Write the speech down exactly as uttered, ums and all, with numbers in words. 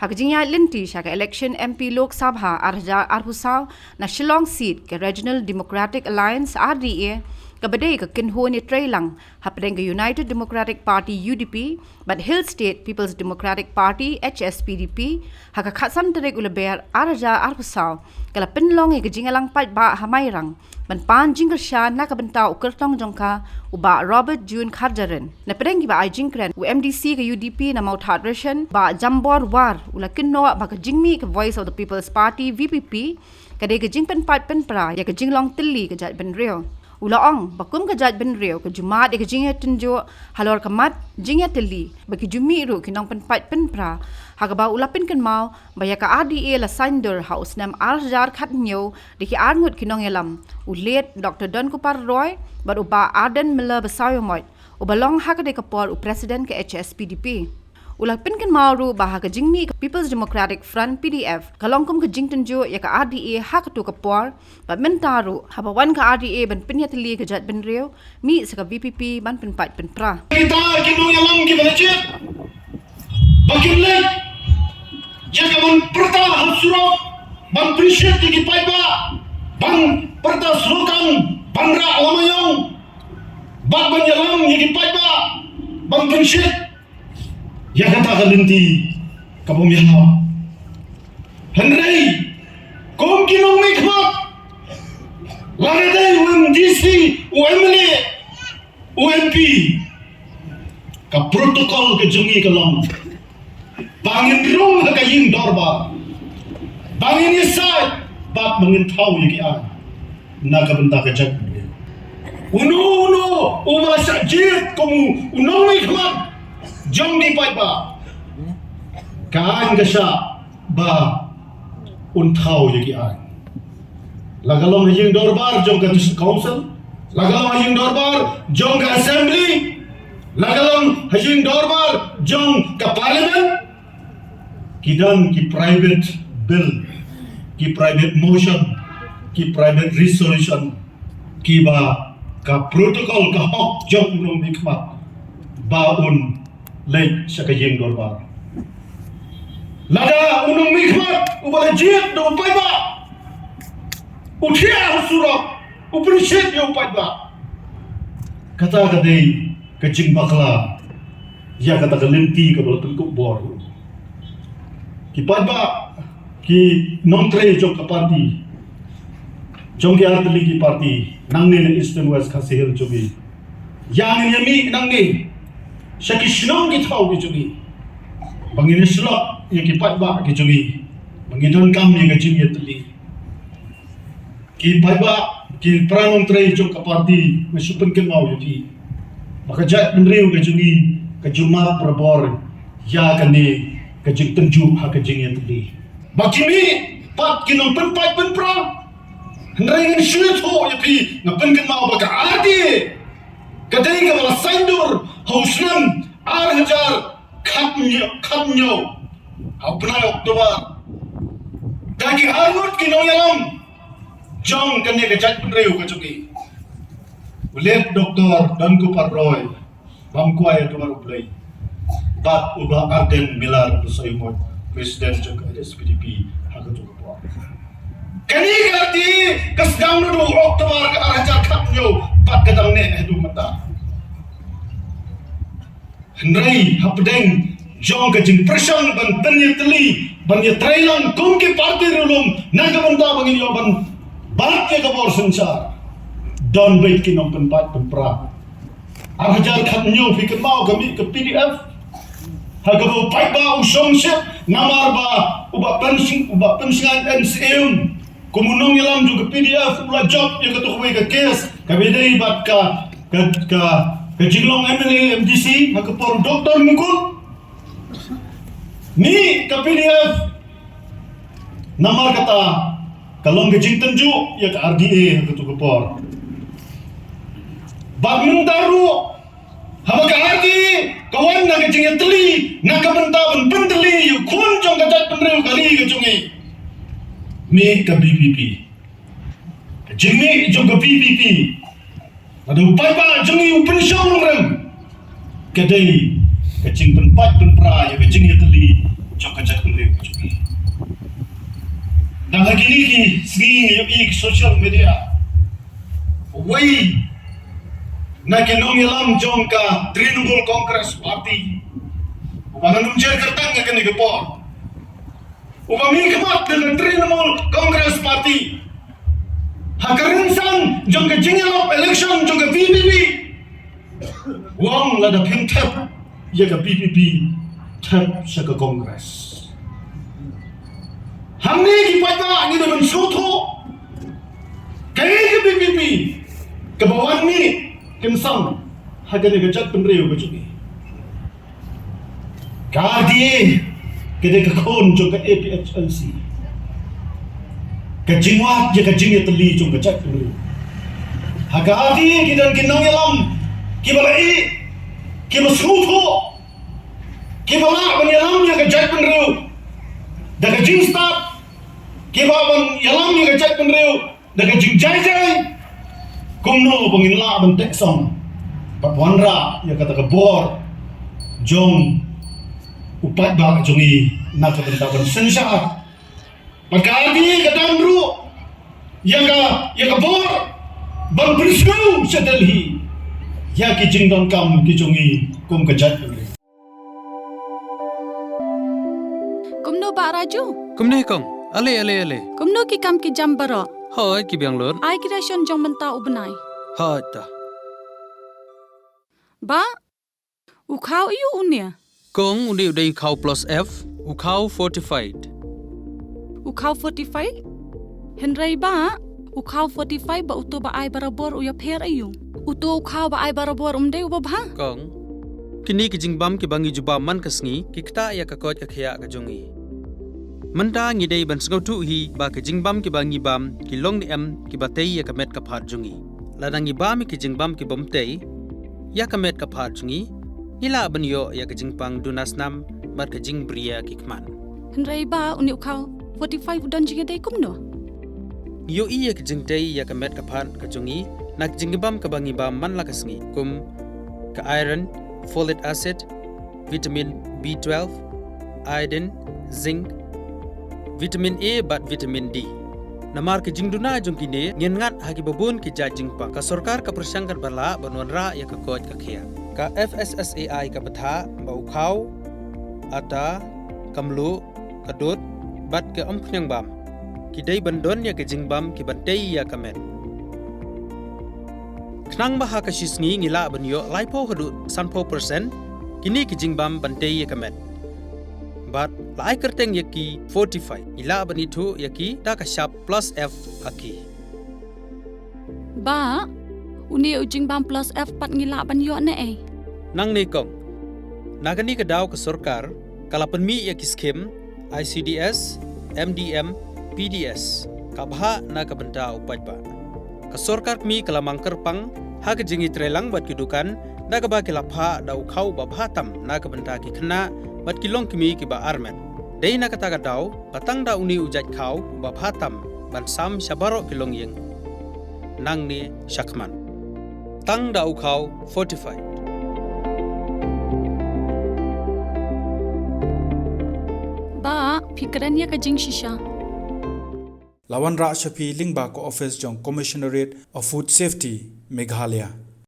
Ka jingïaid lynti sha ka election M P Lok Sabha ar hajar arphew saw na Shillong seat ka Regional Democratic Alliance, R D A, kaba dei ka kynhun ïatreilang hapdeng ka United Democratic Party, U D P, bad Hill State People's Democratic Party, H S P D P, ha ka khatsan tarik u Lber ar hajar arphew saw, ka la pynlong ïa ka jingïalang paidbah ha Mairang ban pan jingkyrshan na ka bynta u kyrtong jong ka, u Bah Robert June Kharjahrin. Napdeng kiba ai jingkren, u M D C ka U D P na Mawthadraishan, Bah Jambor War, u la kynnoh ba ka jingmih ka Voice of the People's Party, V P P, ka dei ka jingpynpait pynpra ïa ka jinglong tylli ka jaitbynriew. U la ong ba kum ka jaitbynriew ka ju mad ïa ka jingïatynjuh halor ka mat jingïatylli, ba ki ju mih ruh ki nongpynpait pynpra, ha kaba u la pynkynmaw ba ïa ka R D A la saiñdur ha u snem ar hajar khathynñiew da ki arngut ki nongïalam, u late Doctor Donkupar Roy bad u Bah Ardent Miller Basaiawmoit, uba long ha katei ka por u President ka H S P D P. U la pynkynmaw ruh ba ha ka jingmih ka People's Democratic Front, P D F, ka long kum ka jingtynjuh ïa ka R D A ha katu ka por, bad mynta ruh haba wan ka R D A ban pynïatylli ka jaitbynriew, mih sa ka V P P ban pynpait pynpra. Kita ki nongïalam kiba la jied ba kin leit ïa ka ban pyrta ha surok, ban pynshit ïa ki paidbah, ban pyrta slogan, ban rah lama ïong, bad ban ïalam ïa ki paidbah ban pynshit ïa kata ka lynti kaba ym ïahap. Hynrei kum ki nongmihkhmat, lada dei u M D C, u M L A, u M P, ka protocol ka jong ngi ka long ba ngin rung ha ka ïing dorbar, ba ngin ïasaid bad ba ngin thaw ïa ki aiñ na ka bynta ka jaitbynriew. Uno uno uba la shah jied kum u nongmihkhmat jong ki paidbah, ka aiñ ka shah ba un thaw ïa ki aiñ. La ka long ha ïing dorbar jong ka District Council, la ka long ha ïing dorbar jong ka Assembly, la ka long ha ïing dorbar jong ka Parliament, ki don ki private bill, ki private motion, ki private resolution, kiba ka protocol, ka hok jong u nongmihkhmat ba un leit sha ka ïing dorbar. Lada u nongmihkhmat uba la jied da u paidbah u thiah ha surok, u pynshit ïa u paidbah, kata ka dei ka jingbakla ïa kata ka lynti kaba la pynkup bor. Ki paidbah, ki nongtrei jong ka party, jong ki artylli ki party nangne na Eastern West Khasi Hills jong ngi, ïa ngin ïa mih nangne sha ki shnong ki thaw ki jong ngi, ba ngin ïa shlok ïa ki paidbah ki jong ngi, ba ngin donkam ïa ka jingïatylli. Ki paidbah, ki para nongtrei jong ka party, nga shu pynkynmaw ïa phi ba ka jaitbynriew ka jong ngi ka ju mad barabor ïa kane ka jingtynjuh ha ka jingïatylli. Ba ki mih pat ki nongpynpait pynpra, hynrei ngan shu ïathuh ïa phi, nga pynkynmaw ba ka R D A ka dei kaba la saiñdur ha u snem ar hajar khathynñiew, khathynñiew, ha u bnai October, da ki arngut ki nongïalam jong kane ka jaitbynriew ka jong ngi, u late Doctor Donkupar Roy, Bamkwai Aduar U Blei, bad u Bah Ardent Miller Basaiawmoit, President jong ka H S P D P ha katu ka por. Kane ka R D A ka sdang naduh October ka ar hajar khathynñiew bad ka dang neh haduh mynta. Hynrei hapdeng jong ka jingpyrshang ban pynïatylli, ban ïatreilang kum ki party riewlum na ka bynta ba ngin ïoh ban bat ïa ka bor synshar, don beit ki nongpynpait pynpra. Ar hajar khathynñiew phi kynmaw ka mih ka P D F ha kaba u paidbah u shongshit namar ba u Bah Pynsng-, u Bah Pynsngain N Syiem, kum u nongïalam jong ka P D F u la jop ïa katu kawei ka case kaba ïadei bad ka, ka, ka, ka jinglong M L A M D C ha ka por u Doctor Mukul. Mih ka P D F namar kata ka long ka jingtynjuh ïa ka R D A ha katu ka por. Bad mynta ruh haba ka R D A ka wan na ka jingïatylli na ka bynta ban pyntylli ïa u khun jong ka jaitbynriew kali ka jong ngi, mih ka V P P. Ka jingmih jong ka V P P, lada u paidbah jong ngi u pynshong nongrim, ka dei ka jingpynpait pynpra ïa ka jingïatylli jong ka jaitbynriew. Ha kine ki sngi ngi ïohi ha social media, uwei na ki nongïalam jong ka Trinamool Congress Party, uba ngan ym jer kyrteng ha kane ka por, uba mihkhmat da ka Trinamool Congress Party, ha ka rynsan jong ka jingïalap election jong ka V P P, u ong lada phim thep ïa ka V P P, thep sha ka Congress. Hangne ki paidbah ngi dei ban sngewthuh kaei ka V P P kaba wan mih kynsan ha kane ka jaitbynriew ka jong ngi. Ka R D A ka dei ka khun jong ka A P H L C. Ka jingwad ïa ka jingïatylli jong ka jaitbynriew. Ha ka R D A ki don ki nongïalam kiba la ïeh, kiba sngewthuh, kiba lah ban ïalam ïa ka jaitbynriew da ka jingstad, kiba lah ban ïalam ïa ka jaitbynriew da ka jingjai jai. Kumno ba ngin lah ban teh song bad wanrah ïa kata ka bor jong u paidbah jong ngi na ka bynta ban synshar? Bad ka R D A ka don ruh ïa ka, ïa ka bor ban pynsngew sha Delhi ïa ki jingdonkam ki jong ngi kum ka jaitbynriew. Kumno Bah Raju? Kumne kong. Ale, ale, ale. Kumno ki kam ki jam baroh? Hooid, ki biang lut. Ai ki ration jong mynta u bnai. Hooid ta. Bah, u khaw aiu une? Kong, une u dei u khaw plus F, u khaw fortified. U khaw fortified? Hynrei Bah, u khaw fortified bad uto ba ai barabor u ïapher aiu? Uto u khaw ba ai barabor um dei uba bha? Kong, kine ki jingbam kiba ngi ju bam man ka sngi ki ktah ïa ka koit ka khiah ka jong ngi. Mynta ngi dei ban sngewthuh hi ba ki jingbam kiba ngi bam ki long ne em kiba tei ïa ka met ka phad jong ngi. Lada ngi bam ïa ki jingbam kibym tei ïa ka met ka phad jong ngi, ngi lah ban ïoh ïa ka jingpang duna snam bad ka jingbriew ki khmat. Hynrei Bah, une u khaw fortified u don jingïadei kumno? Ngi ïohi ïa ka jingtei ïa ka met ka phad ka jong ngi na ka jingbam kaba ngi bam man la ka sngi, kum ka iron, folic acid, vitamin B twelve, iodine, zinc, vitamin A bad vitamin D. Namar ka jingduna jong kine, ngin ngat ha kiba bun ki jait jingpang. Ka sorkar ka pyrshang katba lah ban wanrah ïa ka koit ka khiah. Ka F S S A I ka bthah ba u khaw, ata, ka mluh, ka dud bad ka umphniang bam ki dei ban don ïa ki jingbam kiban tei ïa ka met. Khnang ba ha ka shi sngi ngi lah ban ïoh laiphew haduh sanphew percent kine ki jingbam ban tei ïa ka met. Bad la ai kyrteng ïa ki fortified, ngi lah ban ithuh ïa ki da ka shap plus F ha ki. Bah, une u jingbam plus F pat ngi lah ban ïoh ne ei? Nangne kong, na kane ka daw ka sorkar ka la pynmih ïa ki skhim I C D S, M D M, P D S, ka bhah na ka bynta u paidbah. Ka sorkar kmie ka la mang kyrpang ha ka jingïatreilang bad ki dukan da kaba ki la phah da u khaw uba bha tam na ka bynta ki khynnah bad ki longkmie kiba armet. Dei na kata ka daw ba tang da une u jait khaw uba bha tam ban sam sha baroh ki longïing nangne shakhmat. Tang da u khaw fortified. Bah, phi kren ïa ka jingshisha. La wanrah sha phi lyngba ka office jong Commissionerate of Food Safety, Meghalaya.